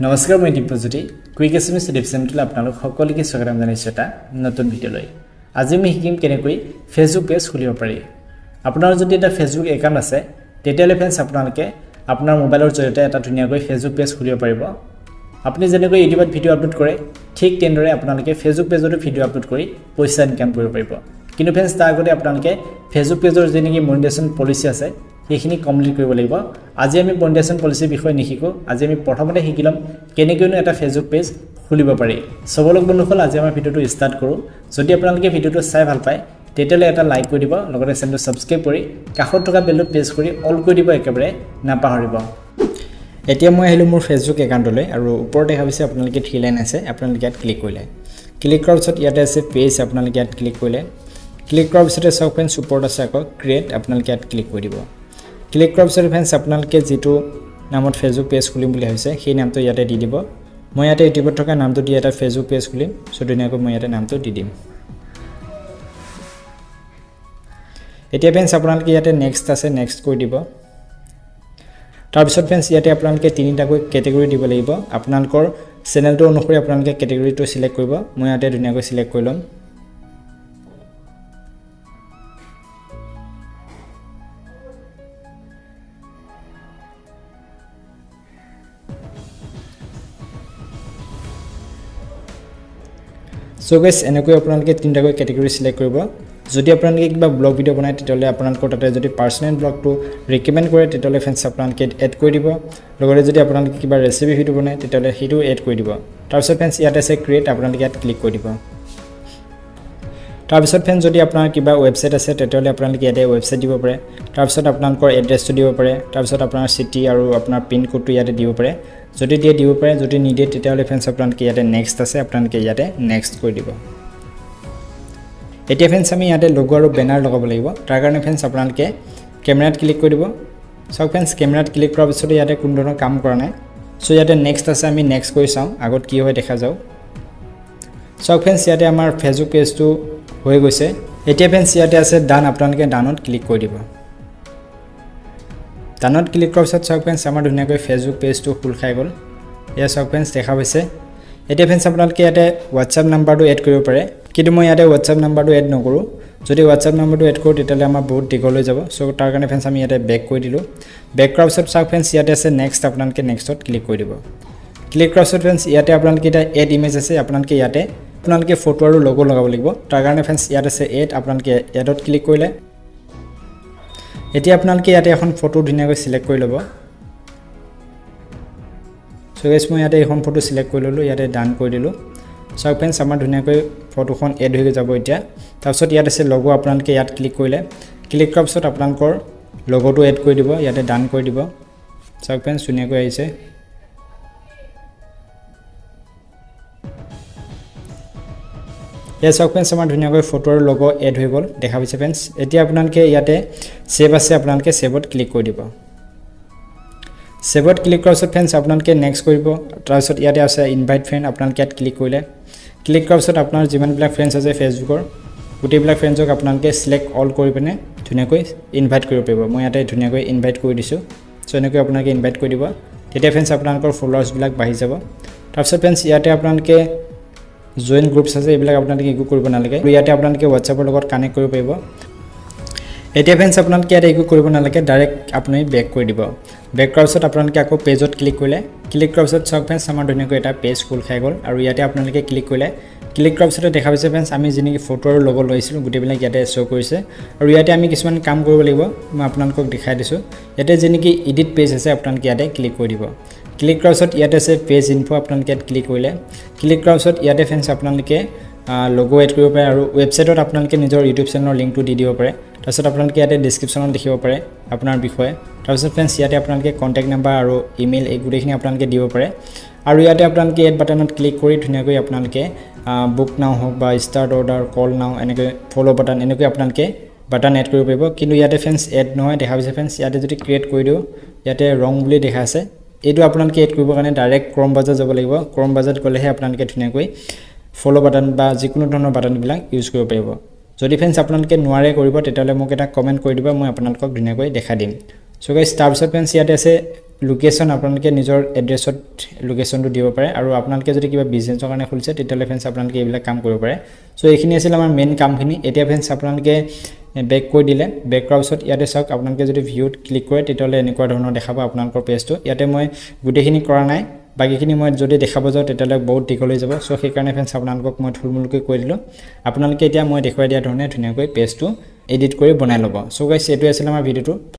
নমস্কাৰ, মই Dipjyoti. Quick SMS YouTube চেনেলটোলৈ আপোনালোক সকলোকে স্বাগতম জনাইছোঁ এটা নতুন ভিডিঅ'লৈ। আজি আমি শিকিম কেনেকৈ ফেচবুক পেজ খুলিব পাৰি। আপোনাৰ যদি এটা ফেচবুক একাউণ্ট আছে, তেতিয়াহ'লে ফ্ৰেণ্ডছ, আপোনালোকে আপোনাৰ মোবাইলৰ জৰিয়তে এটা ধুনীয়াকৈ ফেচবুক পেজ খুলিব পাৰিব। আপুনি যেনেকৈ ইউটিউবত ভিডিঅ' আপলোড কৰে, ঠিক তেনেদৰে আপোনালোকে ফেচবুক পেজতো ভিডিঅ' আপলোড কৰি পইচা ইনকাম কৰিব পাৰিব। কিন্তু ফ্ৰেণ্ডছ, তাৰ আগতে আপোনালোকে ফেচবুক পেজৰ যি নেকি মনিটাইজেশ্যন পলিচি আছে, সেইখিনি কমপ্লিট কৰিব লাগিব। আজি আমি মনিটাইজেশ্যন পলিচিৰ বিষয়ে নিশিকোঁ। আজি আমি প্ৰথমতে শিকি ল'ম কেনেকৈনো এটা ফেচবুক পেজ খুলিব পাৰি। চবলক বন্ধুসকল, আজি আমাৰ ভিডিঅ'টো ষ্টাৰ্ট কৰোঁ। যদি আপোনালোকে ভিডিঅ'টো চাই ভাল পায়, তেতিয়াহ'লে এটা লাইক কৰি দিব, লগতে চেনেলটো ছাবস্ক্ৰাইব কৰি কাষত থকা বেলটো প্ৰেছ কৰি অল কৰি দিব একেবাৰে নাপাহৰিব। এতিয়া মই আহিলোঁ মোৰ ফেচবুক একাউণ্টলৈ আৰু ওপৰত দেখা পাইছে আপোনালোকে থ্ৰী লাইন আছে, আপোনালোকে ইয়াত ক্লিক কৰিলে। ক্লিক কৰাৰ পিছত ইয়াতে আছে পেজ, আপোনালোকে ইয়াত ক্লিক কৰিলে। ক্লিক কৰাৰ পিছতে চাওক ফ্ৰেণ্ডছ, ওপৰত আছে আকৌ ক্ৰিয়েট, আপোনালোকে ইয়াত ক্লিক কৰি দিব। ক্লিক কৰাৰ পিছত ফ্ৰেণ্ডছ, আপোনালোকে যিটো নামত ফেচবুক পেজ খুলিম বুলি ভাবিছে, সেই নামটো ইয়াতে দি দিব। মই ইয়াতে ইউটিউবত থকা নামটো দি এটা ফেচবুক পেজ খুলিম। চ' ধুনীয়াকৈ মই ইয়াতে নামটো দি দিম। এতিয়া ফ্ৰেণ্ডছ, আপোনালোকে ইয়াতে নেক্সট আছে, নেক্সট কৰি দিব। তাৰপিছত ফ্ৰেণ্ডছ, ইয়াতে আপোনালোকে তিনিটাকৈ কেটেগৰী দিব লাগিব। আপোনালোকৰ চেনেলটো অনুসৰি আপোনালোকে কেটেগৰীটো চিলেক্ট কৰিব। মই ইয়াতে ধুনীয়াকৈ চিলেক্ট কৰি ল'ম। চ' গাইছ, এনেকৈ আপোনালোকে তিনিটাকৈ কেটেগৰী চিলেক্ট কৰিব। যদি আপোনালোকে কিবা ব্লগ ভিডিঅ' বনায়, তেতিয়াহ'লে আপোনালোকৰ তাতে যদি পাৰ্চনেল ব্লগটো ৰিকমেণ্ড কৰে, তেতিয়াহ'লে ফ্ৰেণ্ডছ, আপোনালোকে এড কৰি দিব। লগতে যদি আপোনালোকে কিবা ৰেচিপি ভিডিঅ' বনায়, তেতিয়াহ'লে সেইটো এড কৰি দিব। তাৰপিছত ফ্ৰেণ্ডছ, ইয়াত আছে ক্ৰিয়েট, আপোনালোকে ইয়াত ক্লিক কৰি দিব। তাৰপিছত ফ্ৰেণ্ডছ, যদি আপোনাৰ কিবা ৱেবছাইট আছে, তেতিয়াহ'লে আপোনালোকে ইয়াতে ৱেবছাইট দিব পাৰে। তাৰপিছত আপোনালোকৰ এড্ৰেছটো দিব পাৰে। তাৰপিছত আপোনাৰ চিটি আৰু আপোনাৰ পিন ক'ডটো ইয়াতে দিব পাৰে। যদি দিয়ে দিব পাৰে, যদি নিদিয়ে, তেতিয়াহ'লে ফ্ৰেণ্ডছ, আপোনালোকে ইয়াতে নেক্সট আছে, আপোনালোকে ইয়াতে নেক্সট কৰি দিব। এতিয়া ফ্ৰেণ্ডছ, আমি ইয়াতে লগো আৰু বেনাৰ লগাব লাগিব। তাৰ কাৰণে ফ্ৰেণ্ডছ, আপোনালোকে কেমেৰাত ক্লিক কৰি দিব। চাওক ফ্ৰেণ্ডছ, কেমেৰাত ক্লিক কৰাৰ পিছতে ইয়াতে কোনো ধৰণৰ কাম কৰা নাই। চ' ইয়াতে নেক্সট আছে, আমি নেক্সট কৰি চাওঁ আগত কি হয় দেখা যাওক। চাওক ফ্ৰেণ্ডছ, ইয়াতে আমাৰ ফেচবুক পেজটো হৈ গৈছে। এতিয়া ফ্ৰেণ্ডছ, ইয়াতে আছে ডান, আপোনালোকে ডানত ক্লিক কৰি দিব। ডানত ক্লিক কৰাৰ পিছত চাওক ফ্ৰেণ্ডছ, আমাৰ ধুনীয়াকৈ ফেচবুক পেজটো খোল খাই গ'ল। এয়া চাওক ফ্ৰেণ্ডছ, দেখা পাইছে। এতিয়া ফ্ৰেণ্ডছ, আপোনালোকে ইয়াতে হোৱাটছআপ নাম্বাৰটো এড কৰিব পাৰে, কিন্তু মই ইয়াতে হোৱাটছআপ নাম্বাৰটো এড নকৰোঁ। যদি হোৱাটছআপ নাম্বাৰটো এড কৰোঁ, তেতিয়াহ'লে আমাৰ বহুত দীঘল হৈ যাব। চ' তাৰ কাৰণে ফ্ৰেণ্ডছ, আমি ইয়াতে বেক কৰি দিলোঁ। বেক কৰাৰ পিছত চাওক ফ্ৰেণ্ডছ, ইয়াতে আছে নেক্সট, আপোনালোকে নেক্সটত ক্লিক কৰি দিব। ক্লিক কৰাৰ পিছত ফ্ৰেণ্ডছ, ইয়াতে আপোনালোকে এতিয়া এড ইমেজ আছে, আপোনালোকে ইয়াতে আপোনালোকে ফটো আৰু লগো লগাব লাগিব। তাৰ কাৰণে ফ্ৰেণ্ডছ, ইয়াত আছে এড, আপোনালোকে এডত ক্লিক কৰিলে। এতিয়া আপোনালোকে ইয়াতে এখন ফটো ধুনীয়াকৈ চিলেক্ট কৰি ল'ব। চ' গাইছ, মই ইয়াতে এইখন ফটো চিলেক্ট কৰি ল'লোঁ, ইয়াতে ডান কৰি দিলোঁ। চাওক ফ্ৰেণ্ডছ, আমাৰ ধুনীয়াকৈ ফটোখন এড হৈ যাব এতিয়া। তাৰপিছত ইয়াত আছে লগো, আপোনালোকে ইয়াত ক্লিক কৰিলে। ক্লিক কৰাৰ পিছত আপোনালোকৰ লগ'টো এড কৰি দিব, ইয়াতে ডান কৰি দিব। চাওক ফ্ৰেণ্ডছ, ধুনীয়াকৈ আহিছে। ইয়াত চাওক ফ্ৰেণ্ডছ, আমাৰ ধুনীয়াকৈ ফটো আৰু লগো এড হৈ গ'ল, দেখা পাইছে ফ্ৰেণ্ডছ। এতিয়া আপোনালোকে ইয়াতে ছেভ আছে, আপোনালোকে ছেভত ক্লিক কৰি দিব। ছেভত ক্লিক কৰাৰ পিছত ফ্ৰেণ্ডছ, আপোনালোকে নেক্সট কৰিব। তাৰপিছত ইয়াতে আছে ইনভাইট ফ্ৰেণ্ড, আপোনালোকে ইয়াত ক্লিক কৰিলে। ক্লিক কৰাৰ পিছত আপোনাৰ যিমানবিলাক ফ্ৰেণ্ডছ আছে ফেচবুকৰ, গোটেইবিলাক ফ্ৰেণ্ডছক আপোনালোকে চিলেক্ট অল কৰি পিনে ধুনীয়াকৈ ইনভাইট কৰিব পাৰিব। মই ইয়াতে ধুনীয়াকৈ ইনভাইট কৰি দিছোঁ। চ' এনেকৈ আপোনালোকে ইনভাইট কৰি দিব, তেতিয়া ফ্ৰেণ্ডছ, আপোনালোকৰ ফলোৱাৰ্ছবিলাক বাঢ়ি যাব। তাৰপিছত ফ্ৰেণ্ডছ, ইয়াতে আপোনালোকে জইন গ্ৰুপছ আছে, এইবিলাক আপোনালোকে একো কৰিব নালাগে। আৰু ইয়াতে আপোনালোকে হোৱাটছএপৰ লগত কানেক্ট কৰিব পাৰিব। এতিয়া ফ্ৰেণ্ডছ, আপোনালোকে ইয়াতে একো কৰিব নালাগে, ডাইৰেক্ট আপুনি বেক কৰি দিব। বেক কৰাৰ পিছত আপোনালোকে আকৌ পেজত ক্লিক কৰিলে। ক্লিক কৰাৰ পিছত চাওক ফ্ৰেণ্ডছ, আমাৰ ধুনীয়াকৈ এটা পেজ খোল খাই গ'ল আৰু ইয়াতে আপোনালোকে ক্লিক কৰিলে। ক্লিক কৰাৰ পিছতে দেখা পাইছে ফ্ৰেণ্ডছ, আমি যি নেকি ফটো আৰু লগো লৈছিলোঁ, গোটেইবিলাক ইয়াতে শ্ব' কৰিছে। আৰু ইয়াতে আমি কিছুমান কাম কৰিব লাগিব, মই আপোনালোকক দেখাই দিছোঁ। ইয়াতে যি নেকি এডিট পেজ আছে, আপোনালোকে ইয়াতে ক্লিক কৰি দিব। ক্লিক কৰাৰ পিছত ইয়াতে আছে পেজ ইনফ', আপোনালোকে ইয়াত ক্লিক কৰিলে। ক্লিক কৰাৰ পিছত ইয়াতে ফ্ৰেণ্ডছ, আপোনালোকে লগো এড কৰিব পাৰে আৰু ৱেবছাইটত আপোনালোকে নিজৰ ইউটিউব চেনেলৰ লিংকটো দি দিব পাৰে। তাৰপিছত আপোনালোকে ইয়াতে ডিছক্ৰিপশ্যনত লিখিব পাৰে আপোনাৰ বিষয়ে। তাৰপিছত ফ্ৰেণ্ডছ, ইয়াতে আপোনালোকে কণ্টেক্ট নাম্বাৰ আৰু ইমেইল, এই গোটেইখিনি আপোনালোকে দিব পাৰে। আৰু ইয়াতে আপোনালোকে এড বাটনত ক্লিক কৰি ধুনীয়াকৈ আপোনালোকে বুক নাও হওক বা ষ্টাৰ্ট অৰ্ডাৰ, কল নাও, এনেকৈ ফ'ল' বাটন, এনেকৈ আপোনালোকে বাটন এড কৰিব পাৰিব। কিন্তু ইয়াতে ফ্ৰেণ্ডছ, এড নহয়, দেখা পাইছে ফ্ৰেণ্ডছ। ইয়াতে যদি ক্ৰিয়েট কৰি দিওঁ, ইয়াতে ৰং বুলি দেখা আছে। এইটো আপোনালোকে এড কৰিবৰ কাৰণে ডাইৰেক্ট ক্ৰম বজাৰ যাব লাগিব। ক্ৰম বজাৰত গ'লেহে আপোনালোকে ধুনীয়াকৈ ফ'ল' বাটন বা যিকোনো ধৰণৰ বাটনবিলাক ইউজ কৰিব পাৰিব। যদি ফ্ৰেণ্ডছ, আপোনালোকে নোৱাৰে কৰিব, তেতিয়াহ'লে মোক এটা কমেণ্ট কৰি দিব, মই আপোনালোকক ধুনীয়াকৈ দেখাই দিম। চ' গাইজ, তাৰপিছত ফ্ৰেণ্ডছ, ইয়াতে আছে লোকেশ্যন। আপোনালোকে নিজৰ এড্ৰেছত লোকেশ্যনটো দিব পাৰে আৰু আপোনালোকে যদি কিবা বিজনেছৰ কাৰণে খুলিছে, তেতিয়াহ'লে ফ্ৰেণ্ডছ, আপোনালোকে এইবিলাক কাম কৰিব পাৰে। চ' এইখিনি আছিল আমাৰ মেইন কামখিনি। এতিয়া ফ্ৰেণ্ডছ, আপোনালোকে বেক কৰি দিলে। বেক কৰাৰ পিছত ইয়াতে চাওক, আপোনালোকে যদি ভিউত ক্লিক কৰে, তেতিয়াহ'লে এনেকুৱা ধৰণৰ দেখাব আপোনালোকৰ পেজটো। ইয়াতে মই গোটেইখিনি কৰা নাই। বাকীখিনি মই যদি দেখাব যাওঁ, তেতিয়াহ'লে বহুত দীঘল হৈ যাব। চ' সেইকাৰণে ফ্ৰেণ্ডছ, আপোনালোকক মই থুলমূলকৈ কৈ দিলোঁ। আপোনালোকে এতিয়া মই দেখুৱাই দিয়া ধৰণে ধুনীয়াকৈ পেজটো এডিট কৰি বনাই ল'ব। চ' গাইছ, এইটোৱে আছিল আমাৰ ভিডিঅ'টো।